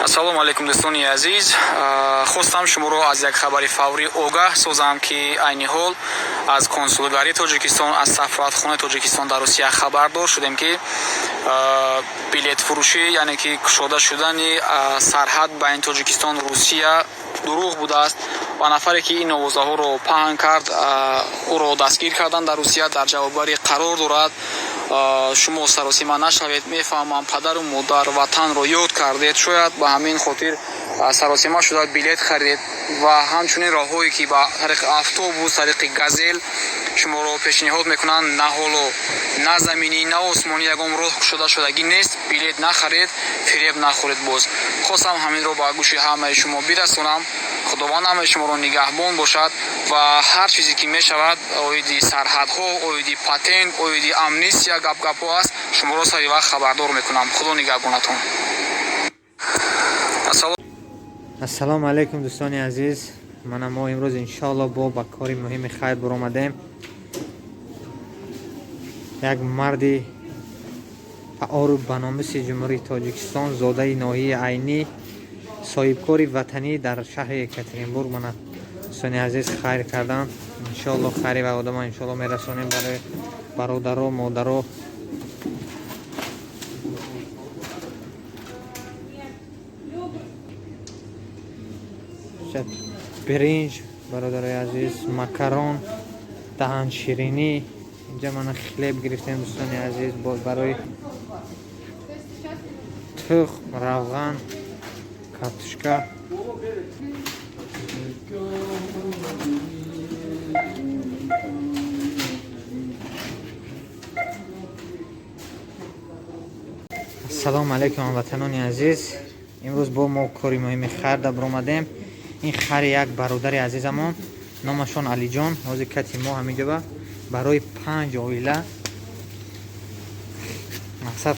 Ассалому алайкум, дӯстони азиз. Хостам шуморо аз як хабари фаврӣ огаҳ созам, ки айни ҳол аз консулгарии Тоҷикистон, аз сафоратхонаи Тоҷикистон дар Русия хабардор шудем, ки билетфурӯшӣ, яъне ки кушода шудани сарҳад байни Тоҷикистон Русия дурӯғ будааст ва нафаре, ки ин овозаҳоро паҳн кард, ӯро дастгир карданд дар Русия, дар ҷавобгарӣ қарор дорад. Шумо саросима нашавед. Мефаҳмам, падару модар, ватанро ёд кардед, шояд ба ҳамин хотир саросима шуда билет харидед. Ва ҳамчунин роҳҳое, ки ба тариқи автобус, тариқи газел шуморо пешниҳод мекунанд, на ҳоло на заминӣ, на осмонӣ ягон роҳ кушода шудагӣ нест. Билет нахаред, фиреб нахӯред. Боз хостам ҳаминро ба гӯши ҳамаи шумо бирасонам. Худованд ҳамаи шуморо нигаҳбон бошад ва ҳар чизе, ки мешавад оиди сарҳадҳо, оиди патент, оиди амнистия гапгапҳо аст, шуморо сари вақт хабардор мекунам. Худо нигаҳбонатон. Ассалому алайкум, дӯстони азиз. Мана мо имрӯз, иншоалло, бо ба кори муҳими хайр баромадем. Як марди фаъолу баномуси Ҷумҳурии Тоҷикистон, зодаи ноҳияи Айнӣ, соҳибкори ватанӣ дар шаҳри Екатеринбург, мана, дӯстони азиз, хайр кардан. Иншоалло, хайри ва одама иншоалло мерасонем барои бародаро, модаро. Биринҷ, бародарои азиз, макарон, даҳанширинӣ. Инҷа мана хлеб гирифтем, дӯстони азиз, боз барои тухм, равған, картошка. Ассалому алайкум, ҳамватанони азиз. Имрӯз бо мо кори муҳими хайр да баромадем. Ин хари як бародари азизамон, номашон Алиҷон. Ҳозир кати мо ҳаминҷоба барои панҷ оила.